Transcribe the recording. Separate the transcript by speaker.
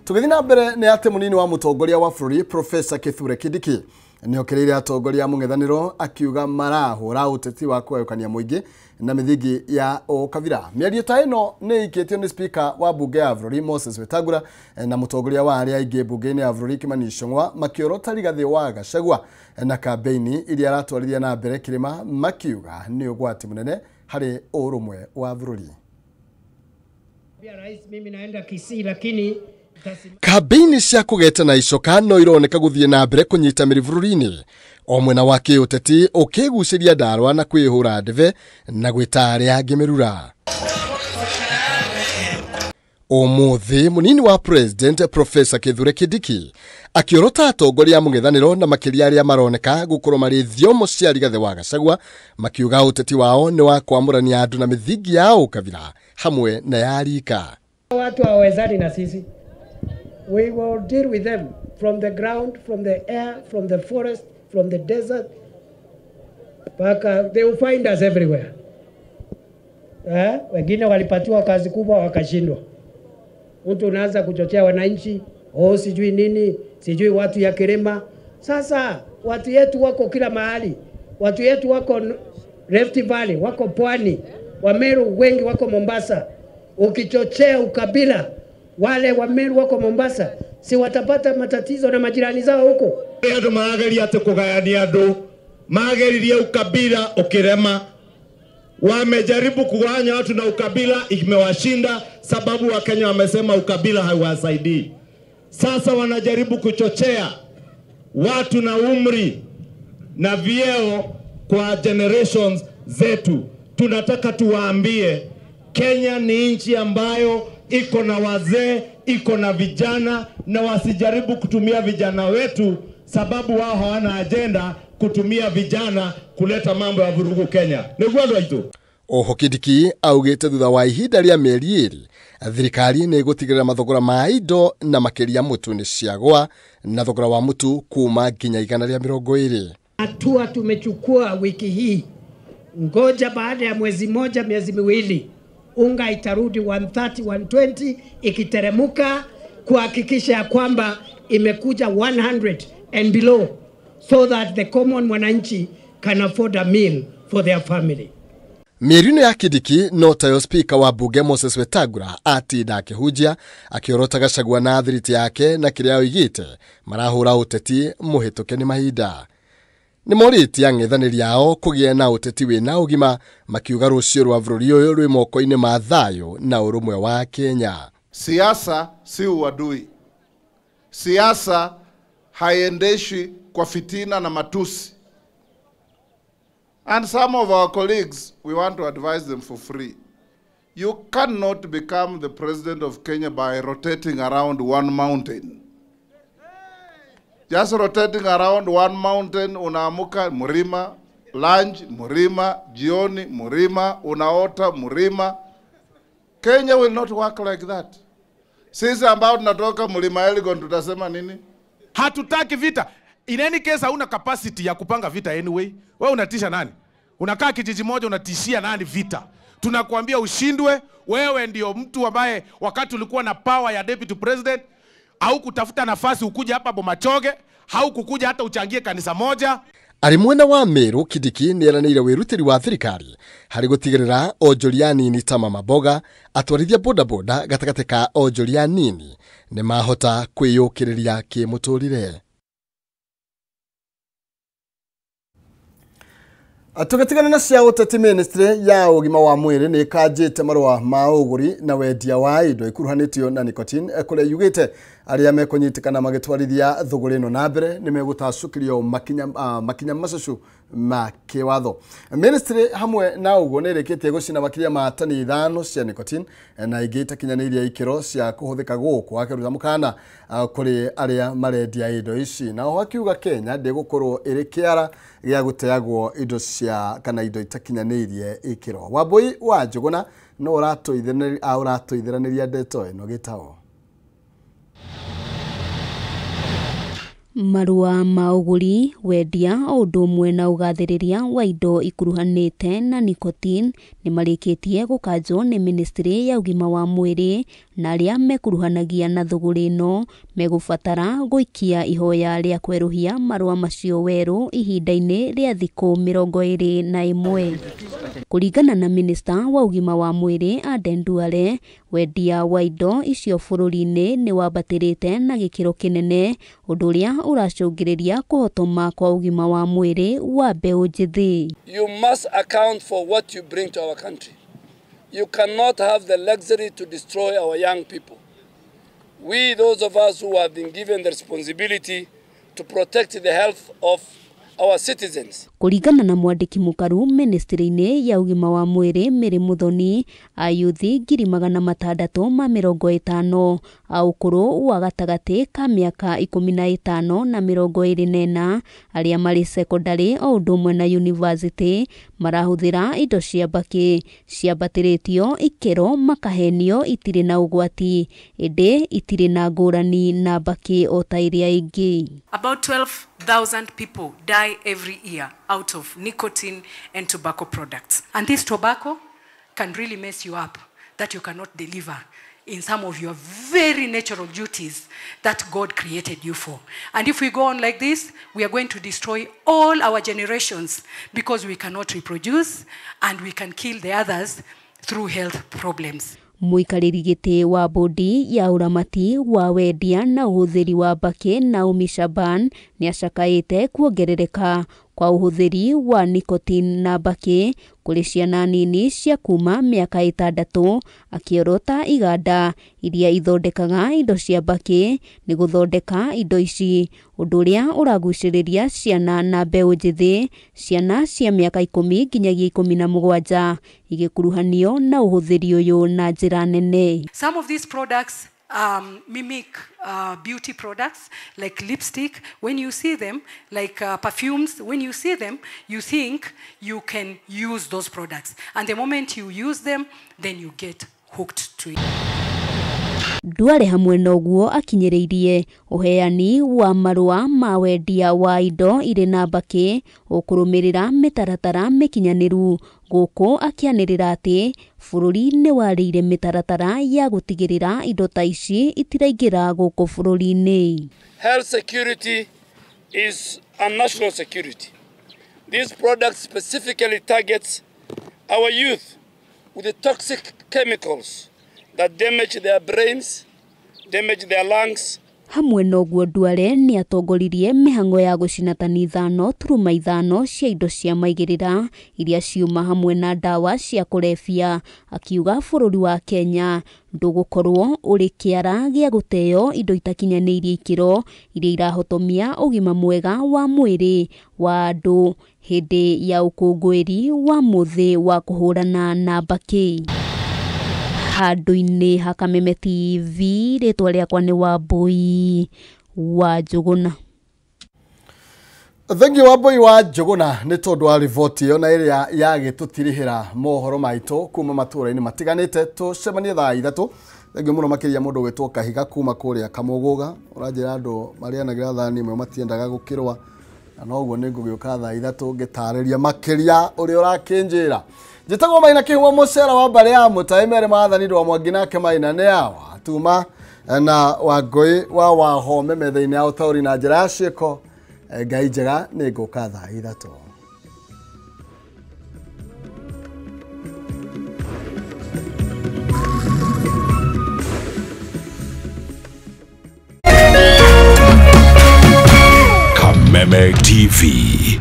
Speaker 1: Tũgĩthiĩ na mbere nĩ atĩ mũnini wa mũtongoria wa bũrũri Professor Kithure Kindiki nĩokĩrĩire atongoria a mũng'ethanĩro akiuga marahũra ũteti wa kũgayũkania mũingĩ na mĩthingi ya ũkabira. Mĩario ta ĩno nĩ ĩikĩtio nĩ speaker wa mbunge ya bũrũri Moses Wetangula na mũtongoria wa arĩa aingĩ mbunge-inĩ ya bũrũri Kimani Ichung'wa makĩorota Rigathĩ wa Gachagua na kambeini iria aratwarithia na mbere kĩrĩma makiuga nĩ ũgwati mũnene harĩ ũrũmwe wa bũrũri.
Speaker 2: Rais, mimi naenda Kisii lakini
Speaker 1: Kambeini cia kũgeta na icoka no ironeka gũthiĩ na mbere kũnyita mĩri bũrũri-inĩ o mwena wa kĩũteti ũkĩgucĩria ndarwa na kwĩhũra ndebe na gwĩta arĩa angĩ mĩrura. Ũmũthĩ mũnini wa president Professor Kithure Kindiki akĩorota atongoria a mũng'ethanĩro na makĩria arĩa maroneka gũkorwo marĩ thiomo cia Rigathĩ wa Gachagua makiuga ũteti wao nĩ wa kwamũrania andũ na mĩthingi ya ũkabira hamwe na ya rika.
Speaker 2: Watu hawawezani na sisi. We will deal with them from the ground, from the air, from the forest, from the desert. Paka, they will find us everywhere. Wengine walipatiwa kazi kubwa wakashindwa. Mtu unaanza kuchochea wananchi, oh sijui nini, sijui watu ya Kirima. Sasa watu yetu wako kila mahali. Watu yetu wako Rift Valley, wako Pwani, Wameru wengi wako Mombasa. Ukichochea ukabila, wale Wameru wako Mombasa, si watapata matatizo na majirani zao huko.
Speaker 3: Andu marageria ati kugayania andu, mageririe ukabila ukirema. Wamejaribu kugawanya watu na ukabila imewashinda, sababu Wakenya wamesema ukabila haiwasaidii. Sasa wanajaribu kuchochea watu na umri na vyeo kwa generations zetu. Tunataka tuwaambie Kenya ni nchi ambayo iko na wazee, iko na vijana, na wasijaribu kutumia vijana wetu sababu wao hawana agenda kutumia vijana kuleta mambo ya vurugu Kenya. Nĩguo andũ aitũ.
Speaker 1: Oho Kindiki augĩte thutha wa ihinda rĩa mĩeri 2 thirikari nĩ ĩgũtigĩrĩra mathogora ma indo na makĩria mũtu nĩ ciagwa na thogora wa mũtu kuma nginya 120.
Speaker 2: Hatua tumechukua wiki hii, ngoja baada ya mwezi moja, miezi miwili, unga itarudi 130, 120 ikiteremuka kuhakikisha ya kwamba imekuja 100 and below so that the common mwananchi can afford a meal for their family.
Speaker 1: Mĩario ya Kindiki no tayo speaker wa bunge Moses Wetangula atinda akĩhunjia akĩorota Gachagua na thiriti yake na kĩrĩa oigĩte marahũra ũteti mũhĩtũke nĩ mahinda. Nĩ morĩtie ang'ethanĩri ao kũgĩa na ũteti wĩna ũgima makiuga rũciũ rwa bũrũri ũyũ rwĩ moko-inĩ ma thayũ na ũrũmwe wa Kenya.
Speaker 4: Siasa si uadui. Siasa haiendeshwi kwa fitina na matusi. And some of our colleagues, we want to advise them for free. You cannot become the president of Kenya by rotating around one mountain. Just rotating around one mountain, unaamuka mlima, lunch mlima, jioni mlima, unaota mlima. Kenya will not work like that. Sisi ambao tunatoka mlima Elgon tutasema nini?
Speaker 5: Hatutaki vita. In any case hauna capacity ya kupanga vita anyway. Wewe unatisha nani? Unakaa kijiji moja unatishia nani vita? Tunakuambia ushindwe. Wewe ndio mtu ambaye wakati ulikuwa na power ya deputy president au kutafuta nafasi ukuja hapa Bomachoge, au kukuja hata uchangie kanisa moja.
Speaker 1: Arĩ mwena wa Meru Kindiki nĩeranĩire wĩrutĩri wa thirikari harĩ gũtigĩrĩra onjoria anini ta mama mboga atwarithia bodaboda gatagatĩ ka onjoria anini nĩmahota kwĩyũkĩrĩria kĩmũtũrĩre. Tũgĩtigana na cia ũteti, ministry ya ũgima wa mwĩrĩ nĩ ĩkanjĩte marũa ma ũgũri na wendia wa indo ikuruhanĩtio na nicotine kũrĩa yugĩte arĩa mekũnyitĩkana magĩtwarithia thũgũrĩ ĩno na mbere nĩ megũtacũkĩrio makinya macucu ma kĩwatho. Ministry hamwe na ũguo nĩ ĩrĩkĩtie gũcina makĩria ma tani 5 cia nicotine na ingĩ itakinyanĩirie ikĩro cia kũhũthĩka gũkũ, akĩruta mũkana kũrĩ arĩa marendia indo ici. Na oho akiuga Kenya ndĩgũkorwo ĩrĩ kĩara gĩa gũteagwo indo cia kana indo itakinyanĩirie ikĩro. Wambui wa Njũgũna no ũratũithĩranĩria ndeto ĩno gĩtaũ.
Speaker 6: Marũa ma ũgũri, wendia o ũndũ ũmwe na ũgathĩrĩria wa indo ikuruhanĩte na nicotine nĩ marĩkĩtie gũkanjwo nĩ ministry ya ũgima wa mwĩrĩ na arĩa mekuruhanagia na thũgũrĩ ĩno megũbatara gũikia ihoya rĩa kwerũhia marũa macio werũ ihinda-inĩ rĩa thikũ 21. Kũringana na minista wa ũgima wa mwĩrĩ Aden Duale, wendia wa indo icio bũrũri-inĩ nĩ wambatĩrĩte na gĩkĩro kĩnene, ũndũ ũrĩa ũracũngĩrĩria kũhotoma kwa ũgima wa mwĩrĩ wa mbeũ njĩthĩ.
Speaker 7: You must account for what you bring to our country. You cannot have the luxury to destroy our young people. We, those of us who have been given the responsibility to protect the health of our citizens.
Speaker 6: Kũringana na mwandĩki mũkaru ministry-inĩ ya ũgima wa mwĩrĩ Mary Muthoni, ayuthi 650 a ũkũrũ wa gatagatĩ ka mĩaka 15 na 24 arĩa marĩ secondary o ũndũ ũmwe na university marahũthĩra indo cia mbakĩ ciambatĩrĩtio ikĩro makahenio itirĩ na ũgwati, ĩndĩ itirĩ na ngũrani na mbakĩ o ta ĩrĩa ĩngĩ.
Speaker 8: About 12,000 people die every year out of nicotine and tobacco products. And this tobacco can really mess you up, that you cannot deliver in some of your very natural duties that God created you for. And if we go on like this, we are going to destroy all our generations because we cannot reproduce and we can kill the others through health problems.
Speaker 6: Mũikarĩri gĩtĩ wa bodi ya ũramati wa wendia na ũhũthĩri wa mbakĩ Naomi Shaban nĩacakaĩte kuongerereka kwa ũhũthĩri wa nicotine na mbakĩ kũrĩ ciana nini cia kuma mĩaka 6, akĩorota iganda iria ithondekaga indo cia mbakĩ nĩ gũthondeka indo ici, ũndũ ũrĩa ũragucĩrĩria ciana na mbeũ njĩthĩ, ciana cia mĩaka 10 nginyagia 17 igĩkuruhanio na ũhũthĩri ũyũ na njĩra nene.
Speaker 8: Some of these products mimic beauty products like lipstick. When you see them, like perfumes, when you see them, you think you can use those products. And the moment you use them, then you get hooked to it.
Speaker 6: Duale hamwe noguo akinyĩrĩirie ũheani wa marũa ma wendia wa indo irĩ na mbakĩ ũkũrũmĩrĩra mĩtaratara mĩkinyanĩru, gũkũ akĩanĩrĩra atĩ bũrũri nĩwarĩire mĩtaratara ya gũtigĩrĩra indo ta ici itiraingĩra gũkũ bũrũri-inĩ.
Speaker 7: Health security is a national security. This product specifically targets our youth with the toxic chemicals that damage their brains, damage their lungs.
Speaker 6: Hamwe noguo Duale nĩatongoririe mĩhang'o ya gũcina tani 5.5 cia indo cia maigĩrĩra iria ciuma hamwe na ndawa cia kũrebia, akiuga bũrũri wa Kenya ndũgũkorwo ũrĩ kĩara gĩa gũteo indo itakinyanĩirie ikĩro iria irahotomia ũgima mwega wa mwĩrĩ wa andũ hĩndĩ ya ũkũngũĩri wa mũthĩ wa kũhũrana na mbakĩ. Handũ-inĩ ha Kameme TV, rĩtwa rĩakwa nĩ Wambui wa Njũgũna.
Speaker 1: Thengiũ Wambui wa Njũgũna nĩ tondũ wa riboti ĩyo na ĩrĩa yagĩtũtirihĩra mohoro maitũ kuma matũũra-inĩ matiganĩte. Tũcemanie thaa 3. Thengiũ mũno makĩria mũndũ ũgwĩtwo Kahiga kuma kũrĩa Kamũgũga, ũranjĩra andũ marĩanagĩra thani ĩmwe matiendaga gũkĩrwa, na noguo nĩ ngũgĩũka thaa 3 ngĩtarĩria makĩria ũrĩa ũrakĩnjĩra. Njĩtagwo Maina Kĩhumo mũcera wa mbarĩ ya Mũtaĩ merĩ maathani ndwa Mwangi nake Maina nĩ awa tuma na Wangũi wa Wahome metha-inĩ ya ũtaũri na njĩra ya ciĩko. Ngai njega, nĩ ngũka thaa 3.
Speaker 9: Kameme TV.